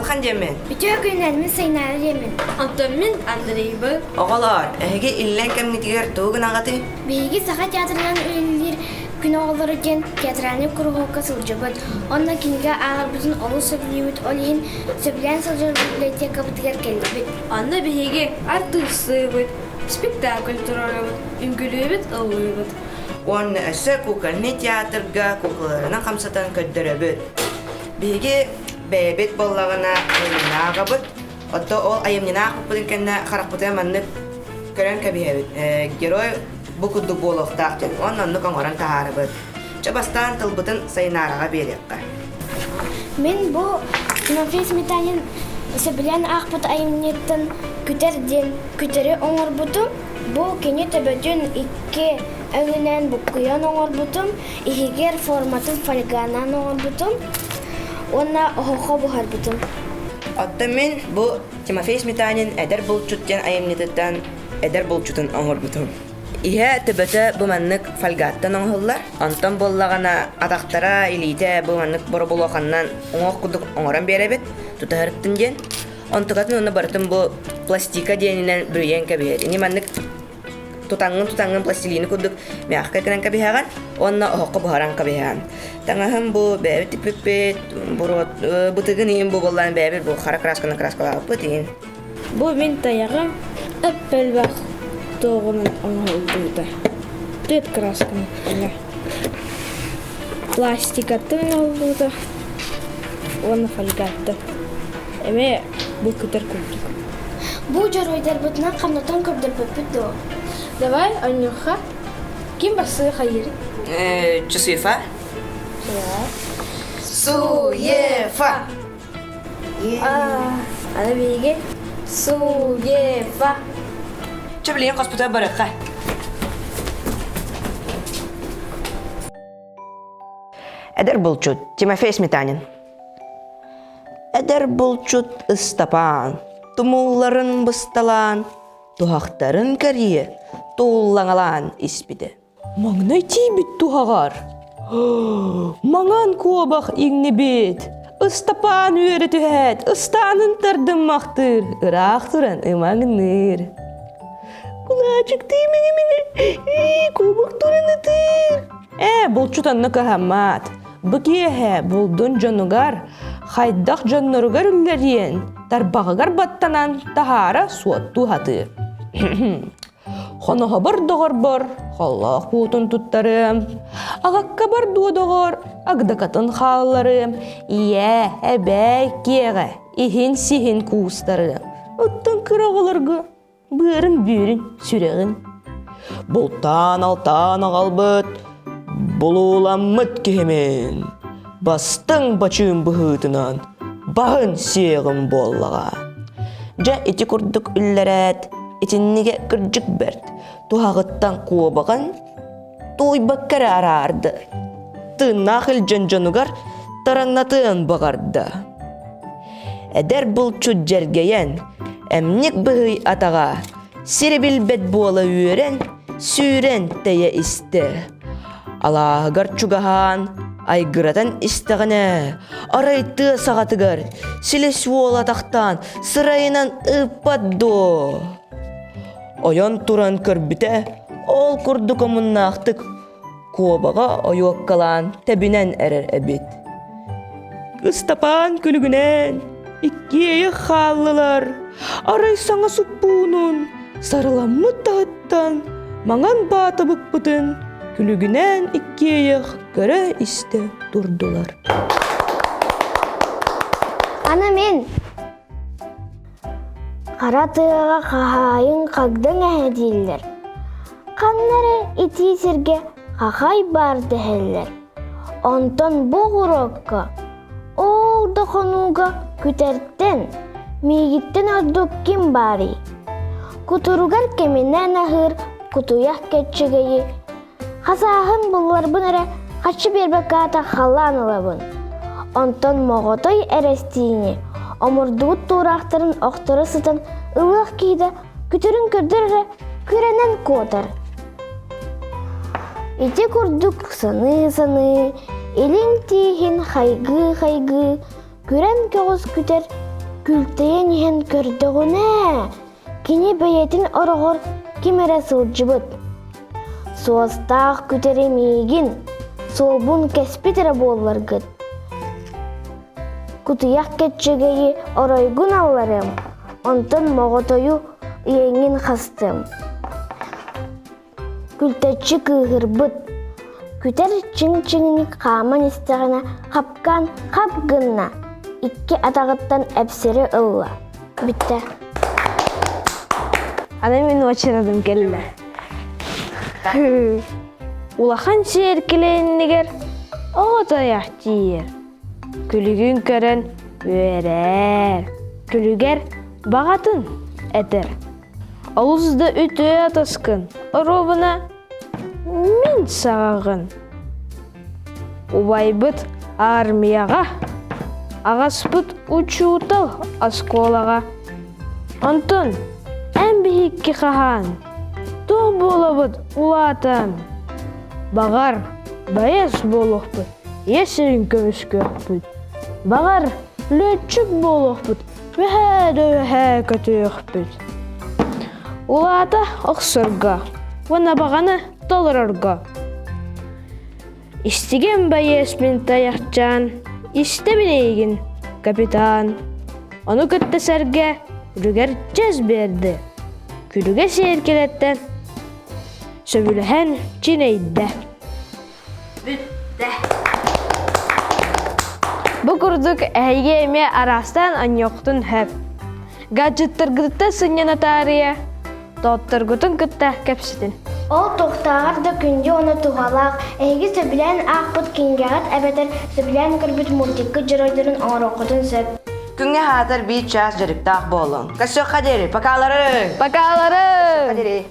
Дьулхан диэммин. Үтүө күнүнэн мин Сайнаара диэммин. Онтон мин Андрейбын. Оҕолоор, эһиги иллэҥ кэмҥитигэр тугу гынаҕытый? Биһиги Саха театрынан үлэлиир күн оҕолоро диэн театральнай куруһуокка сылдьабыт. Онно кинигэ ааҕарбытын олус сөбүлүүбүт, ол иһин сөбүлээн сылдьар библиотекабытыгар кэллибит. Онно биһиги артыыстыыбыт, спектакль туруорабыт, үҥкүүлүүбүт, ыллыыбыт. Уонна өссө кукольный театрга куклаларынан хамсатан көрдөрөбүт. Биһиги бэйэбит буоллаҕына айымньыны ааҕабыт. Отто ол айымньыны аахпыппытын кэннэ харахпытыгар маннык көрөн кэбиһэбит. Герой бу курдук буолуохтаах диэн уонна оннук оҥорон таһаарабыт. Чэ бастаан тылбытын Сайынаараҕа биэриэххэ. Мин бу Тимофей Сметанин сөбүлээн аахпыт айымньыттан Күтэр диэн күтэри оҥорбутум. Бу кини төбөтүн икки өҥүнэн буккуйан оҥорбутум, иһигэр форматын фольганан оҥорбутум уонна оһоххо буһарбытым. Оттон мин бу Тимофей Сметанин «Эдэр булчут» диэн айымньытыттан эдэр булчутун оҥорбутум. Иһэ төбөтө бу маннык фольгаттан оҥоһуллар. Онтон буоллаҕына атахтара, илиитэ бу маннык боробулуоханнан уҥуох курдук оҥорон биэрэбит, тутаһырыттын диэн. Онтукатын уонна барытын бу пластика диэнинэн бүрүйэн кэбиһэр. Ини маннык тутаҥҥын-тутаҥҥын пластилины курдук мягкай гынан кэбиһэҕин уонна оһоххо буһаран кэбиһэҕин. Таҥаһым бу бэйэбит тикпиппит, буруот бытыгын иһин бу буоллаан бэйэбит бу хара красканан краскалаабыппыт иһин. Бу мин тайаҕым эп-элбэх туоҕунан оҥоһуллубута. Түөрт красканан эмэ. Пластикаттан оҥоһуллубута уонна фольгаттан. Эмиэ бу көтөр курдук. Бу дьоруойдарбытынан хамнатан көрдөрбөппүт дуо? Давай онньуохха. Ким бастыы хайыыр? Чусуефа. Суефа. Аны биһиги Суефа. Чэ билигин хоспутугар барыахха. Эдэр булчут Тимофей Сметанин. Эдэр булчут Ыстапаан тумулларын бысталаан, туһахтарын кэрийэ тууллаҥалаан испитэ. Маҥнай тиийбит туһаҕар маҥан куобах иҥнибит, Ыстапаан үөрэ түһээт, ыстаанын тардыммахтыыр, ыраах туран ымаҥныыр. Кулаачыктыы мини-мини, куобах туран ытыыр. Ээ, булчут онно кыһаммат. Бу киэһэ булдун дьонугар, хайдах дьонноругар үллэриэн, тарбаҕыгар баттанан таһаара суоттуу сатыыр. Хоноһобор доҕорбор холлоох буутун туттарыам, аҕаккабар дуо доҕор агдакатын хаалларыам, ийээ, эбээ киэҕэ иһин-сиһин куустарыам. Оттон кыра оҕолорго быарын бүүрүн сүрэҕин бултаан-алтаан аҕалбыт булууламмыт киһимин бастыҥ бачыым быһыытынан баһын сиэҕим буоллаҕа дьэ ити курдук үллэрээт итиннигэ кырдьык бэрт туһаҕыттан куобаҕын тууйбакка эрэ араарда тыыннаах илдьэн дьонугар тараҥнатыан баҕарда Эдэр булчут дьэргэйэн, эмньик быһый атаҕа, сири билбэт буола үөрэн, сүүрэн тэйэ истэ. Алааһыгар чугаһаан, айгыратан истэҕинэ, арай тыа саҕатыгар силис уол атахтаан сырайынан ыыппат дуо? Ойон туран көрбүтэ, ол курдук омуннаахтык куобаҕа ойуоккалаан тэбинэн эрэр эбит. Ыстапаан күлүгүнэн иккиэйэх хааллылар, арай саҥа суппуунун сарыламмыт таһыттан маҥан баата быкпытын күлүгүнэн иккиэйэх көрө-истэ турдулар. Аны мин хара тыаҕа хаһаайын хагдаҥ эһэ дииллэр. Ханна эрэ итии сиргэ хахай баар дэһэллэр. Онтон бу оҕуруокка, ол да хонууга күтэртэн, миигиттэн ордук ким баарый? Кутуругар кэминэн аһыыр кутуйах кэччэгэйи Хасааһын булларбын эрэ хаччы биэрбэккэ аата халлаан ылабын. Онтон моҕотой эрэстиини омурдубут туораахтарын охторо сытан ылыах киһитэ күтүрүн көрдөр эрэ күрэнэн куотар. Ити курдук саныы-саныы, илин тииһин хайгыы-хайгыы күрэн көҕүс күтэр. Күлтэйэн иһэн көрдөҕүнэ, кини бэйэтин ороҕор ким эрэ сылдьыбыт. Суостаах күтэри миигин, суолбун кэспит эрэ буолларгыт. Кутуйах кэччэгэйи оройгун алларыам, онтон моҕотойу иэҥҥин хастыам. Күлтэччи кыыһырбыт, күтэр чиҥ-чиҥник хааман истэҕинэ хапкаан хап гынна, икки атаҕыттан эпсэри ылла. Бүттэ. Аны мин уочаратым кэллэ. Улахан сиэркилэ иннигэр оҕо тайах тиийэр. Күлүгүн көрөн үөрэр. Күлүгэр баҕатын этэр. Олус да үтүө атаскын, оруобуна мин саҕаҕын. Убайбыт армияҕа, аҕаспыт учуутал оскуолаҕа. Онтон эн биһикки хаһаан, туох буолабыт улаатан? Баҕар, байыас буолуохпут, ийэ сирин көмүскүөхпүт. Баҕар, лүөччүк буолуохпут, үөһээ да үөһээ көтүөхпүт. Улаата охсорго уонна баҕаны толорорго. Истигэн байыас мин тайахчаан, истэбин эйигин, капитан. Ону кытта сэргэ күлүгэр чэс биэрдэ. Күлүгэ сиэркилэттэн сөбүлэһэн чинэйдэ. Бүттэ. Бу курдук эһиги эмиэ араастаан анньыаххытын сөп. Гаджеттаргытыттан сынньана таарыйа, доҕотторгутун кытта кэпсэтин. Ол туохтааҕар да күндү уонна туһалаах, эһиги сөбүлээн аахпыт кинигэҕит эбэтэр сөбүлээн көрбүт мультиккыт дьоруойдарын оҥоруоххутун сөп. Күҥҥэ аһаатар биир чаас дьарыктаах буолуҥ. Көрсүөххэ диэри, покалары! Покалары! Диэри.